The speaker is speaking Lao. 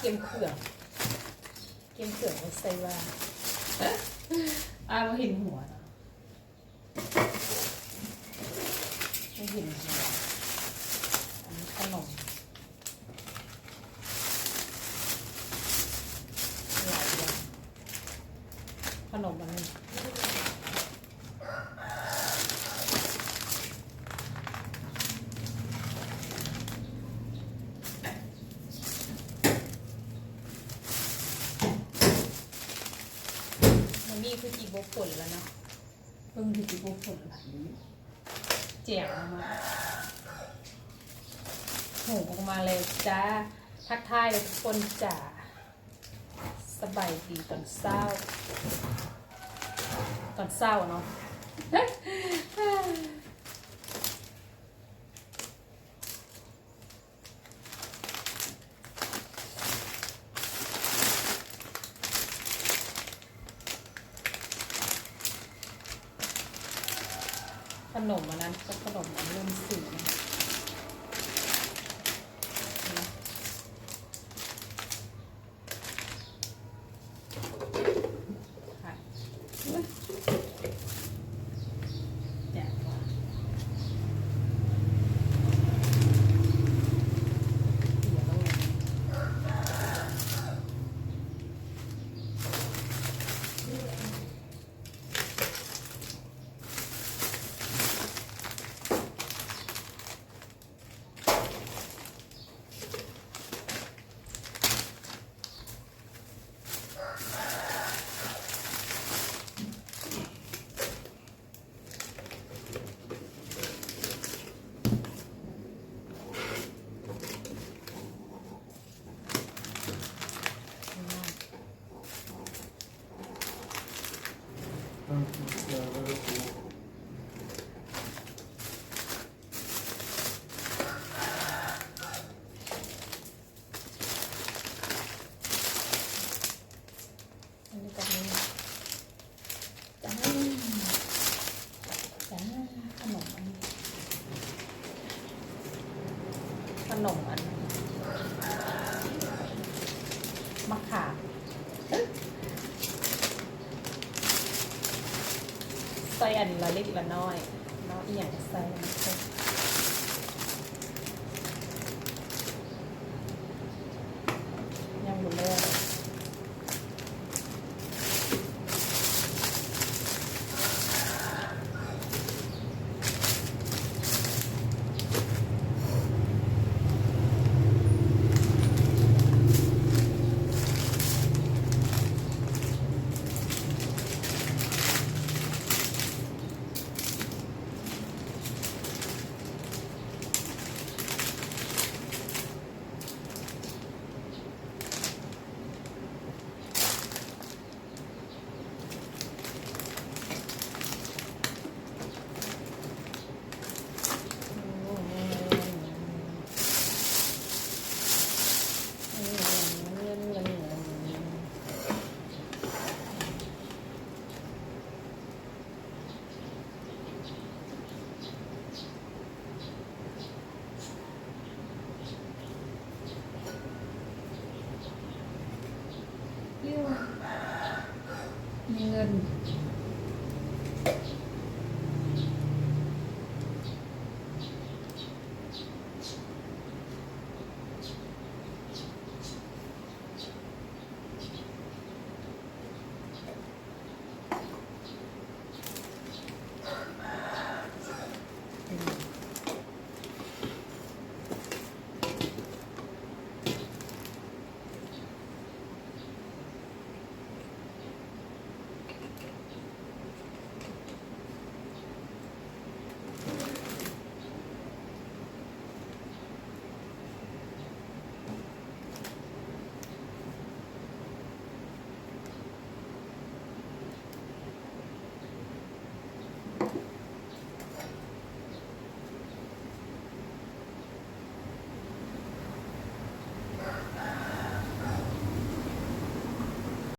ກຽມເຄື່ອງ ກຽມເຄື່ອງໄວ້ໃສ່ວ່າ ອ້າ ບໍ່ເຫັນຫົວເນາະ ບໍ່ເຫັນຫົວ. ອັນນີ້ຂະໜົມ ຫຼາຍຢ່າງ ຂະໜົມອັນນີ້ ມື້ນີ້ຄືຊິບໍ່ຝົນແລ້ວເນາະ ເບິ່ງຄືຊິບໍ່ຝົນລະ ແຈ່ມມາກ ໂຫ ອອກມາແລ້ວຈ້າ ທັກທາຍທຸກຄົນຈ້າ. ສະບາຍດີຕອນເຊົ້າ ຕອນເຊົ້າເນາະ ຂະໜົມອັນນັ້ນກັບຂະໜົມອັນເລີ່ມສີນະ. ອັນນີ້ກໍມີ ຈ້າ ຈ້າ ຂະໜົມອັນນີ້ ຂະໜົມອັນມະຂາມ ໃສ່ອັນລະເລັກລະນ້ອຍເນາະ ອີ່ຫຍັງກໍໃສ່.